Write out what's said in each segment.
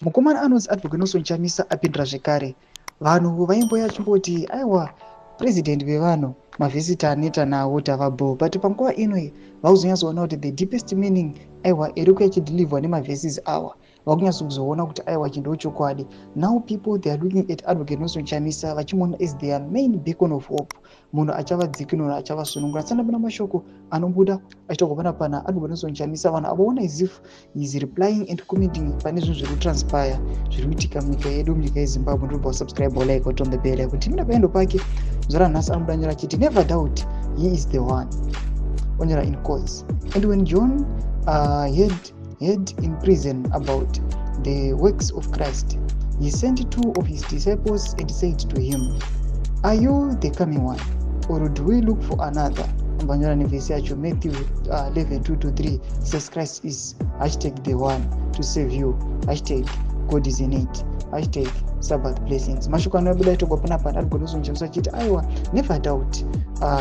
Mukomana anonzi Advocate Nelson Chamisa apindura zvekare. Vanhu vaimboya achimboti, "Aiwa, president vevanhu, mavhesi taneta nawo, tava bho." But panguva ino vauzonyatsoona kuti the deepest meaning, aiwa, iri kuyachidelivwa nemavhesis awa. Vakunyatso kuzoona kuti, aiwa, chindo chokwadi. Now people, they are looking at Advocate Nelson Chamisa, vachimuona as their main beacon of hope, munhu achavadzikinura, achavasunungura. Tsandambona mashoko anobuda achitaurwa panapa naAdvocate Nelson Chamisa, vanhu avaona as if is replying and commenting pane zvinhu zviri kutranspire, zviri kuitika munyika yedu, munyika yeZimbabwe. Ndobva usubscribe, like, on the bell icon. Timina paendo pake zuva ranhasi anobuda nyora achiti, "Never doubt he is the one." Onyora in quotes, "And when John had in prison about the works of Christ, he sent two of his disciples and said to him, 'Are you the coming one, or do we look for another?'" Ambanyora nevhesi yacho, Matthew 11 2 to 3. Jesus Christ is #the one to save you, #GodIsInIt, #SabbathBlessings. Mashoko anobuda itogwa panapa Advocate Nelson Chamisa achiti, aiwa, never doubt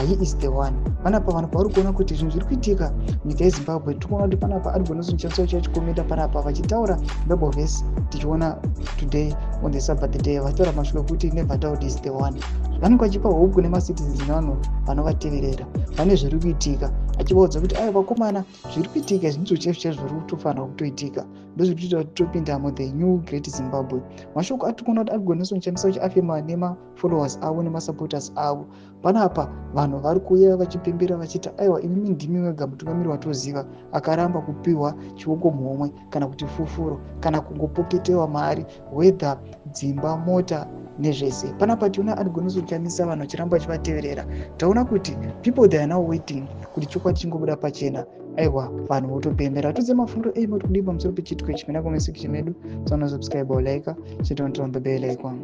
he is the one. Panapa vanhu pavari kuona kuti zvinhu zviri kuitika munyika yeZimbabwe, tiri kuona kuti panapa Advocate Nelson Chamisa achikomenda panapa vachitaura Bible verse. Tichiona today on the Sabbath day vachitaura mashoko ekuti never doubt is the one. Vanenge vachipa hope kune macitizens nevanhu vanovateverera vane zviri kuitika, achivaudza kuti, aiwa vakomana, zviri kuitika zvinhu chaizvo chaizvo zviri kutofanira kutoitika, ndozviri kutoita kuti topinda muthe new great Zimbabwe. Mashoko atiri kuona kuti Advocate Nelson Chamisa achiafema nemafollowers avo nemasupporters avo panapa, vanhu vari kuuya vachipembera vachiti, aiwa, imimi ndimi wega mutungamiri watoziva akaramba kupiwa chioko muhomwe kana kuti fufuro kana kungopoketewa mari, whether dzimba, mota nezvese. Panapa tiona Advocate Nelson Chamisa, vanhu vachiramba vachivateverera. Taona kuti people, they are now waiting kuti chokwadi chingobuda pachena. Aiwa, vanhu votopembera. Tudze mafungiro enyu kuti kudii pamusoro pechitiko ichi. Mena comment section medu. Tsaona subscribe, like, chete, on the bell icon.